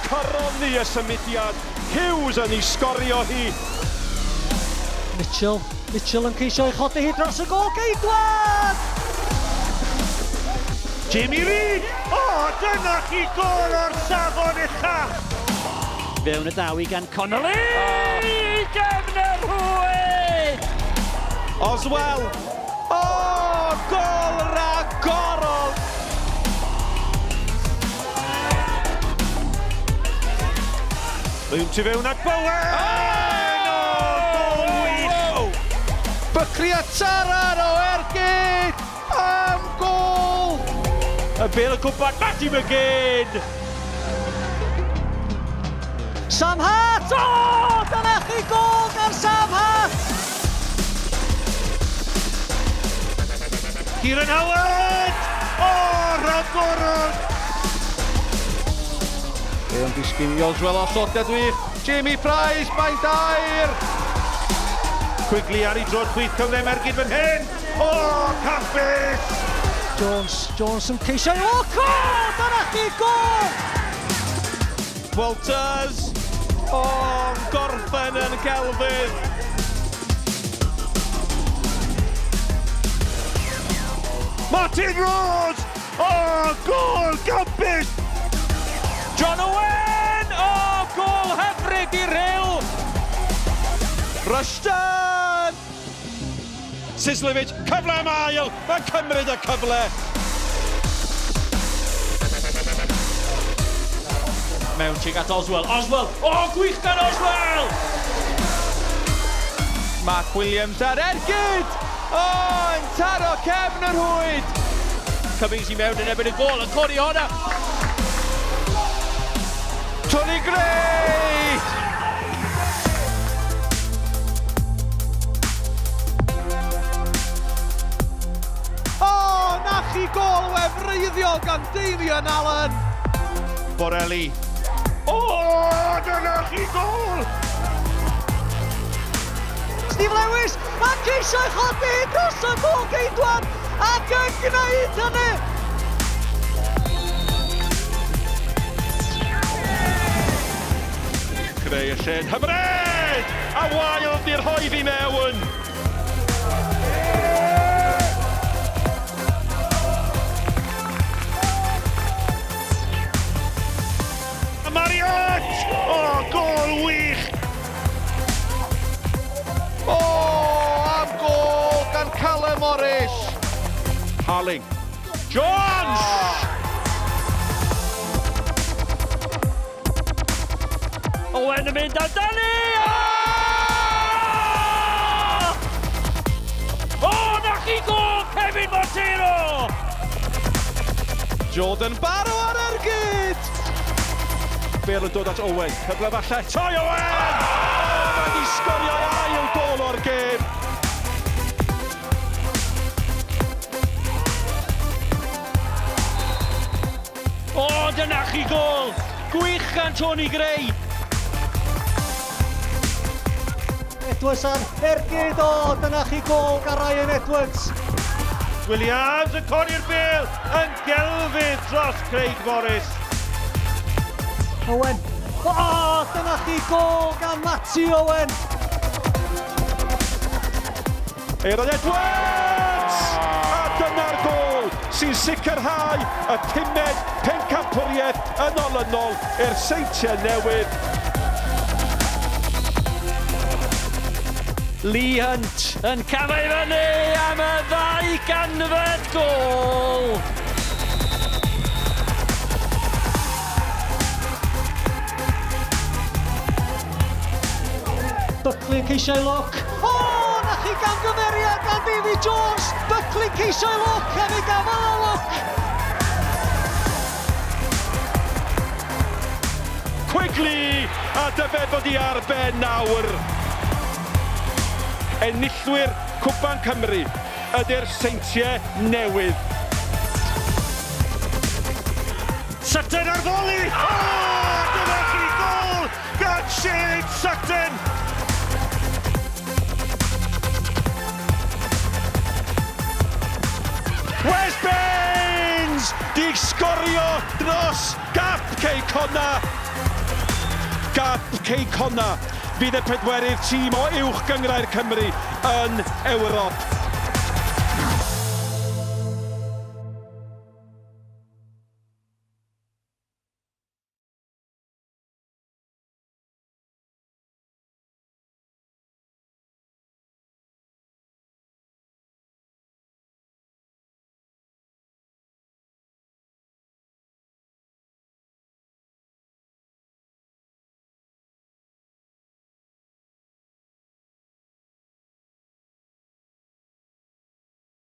coroni y symudiad. Hughes yn ei sgorio hi. Mitchell, Mitchell yn ceisio ei chodi hi dros y gôl geidwad! Jamie Reid! O, dyna chi gôl o'r safon ucha! Fewn y daw i gan Connolly! Oh. I gefn y rhwyd! Oswell! O, gôl ragorol! Mae'n tu fewn at Bowen! Oh! O, gôl wych! Buckley a Taran o ergyd! Am gôl! Y bêl o gwmpas, Matty McGinn! Sam Hart! O! Dyna chi gôl gan Sam Hart! Kieran Howard! O, ragorol! Bale yn disgyn i Oswell osodiad wych. Jamie Price, mae'n dair! Quigley ar ei droed chwith, cyfle am ergyd fan hyn! O, campus! Jones, Jones yn ceisio i o, gôl! Dyna chi gôl! Walters! O, gorffen yn gelfydd! Martin Rose! O, gôl campus! John Owen! O, gôl hyfryd i Rhyl! Rushton! Sislevic, cyfle am ail! Mae'n cymryd y cyfle! Mewn tuag at Oswell. Oswell! O, gwych gan Oswell! Mark Williams ar ergyd! O, yn taro cefn yr rhwyd! Cummings i mewn yn erbyn y gôl, yn codi honna! Tony Gray! O, na chi gôl wefreiddiol gan Damien Allen! Borelli. O, dyna chi gôl! Steve Lewis, a ceisio ei chodi dros y gôl geidwad ac yn gwneud hynny! Creu y lled hyfryd! A Wilde i'r rhoi fi mewn! A Marriott! O, gôl wych! O, am gôl gan Callum Morris! Harling. Jones! Owen yn mynd amdani! O! O, na chi gôl, Kevin Montero! Jordan Barrow ar ergyd! Bale yn dod at Owen. Cyfle falle. Toi Owen! O, mae wedi sgorio ail gôl o'r gêm. O, dyna chi gôl! Gwych gan Tony Gray! Edwards ar ergyd, o, dyna chi gôl gan Ryan Edwards. Williams yn codi'r bêl yn gelfydd dros Craig Morris. Owen, o, dyna chi gôl gan Matty Owen. Aaron Edwards! A dyna'r gôl sy'n sicrhau y pumed pencampwriaeth yn olynol i'r Seintiau Newydd. Lee Hunt yn cafau i fyny am y ddau ganfed gôl! Buckley yn ceisio ei lwc. O, na chi gamgymeriad gan Davy Jones! Buckley yn ceisio ei lwc, a fe gafodd o lwc! Quigley! A dyfed fod i ar ben nawr. Enillwyr Cwpan Cymru ydy'r Seintiau Newydd. Sutton ar foli! O, dyna chi gôl gan Shane Sutton! Wes Baines! Di sgorio dros gap Cei Connah! Gap Cei Connah fydd y pedwerydd tîm o Uwch Gynghrair Cymru yn Ewrop.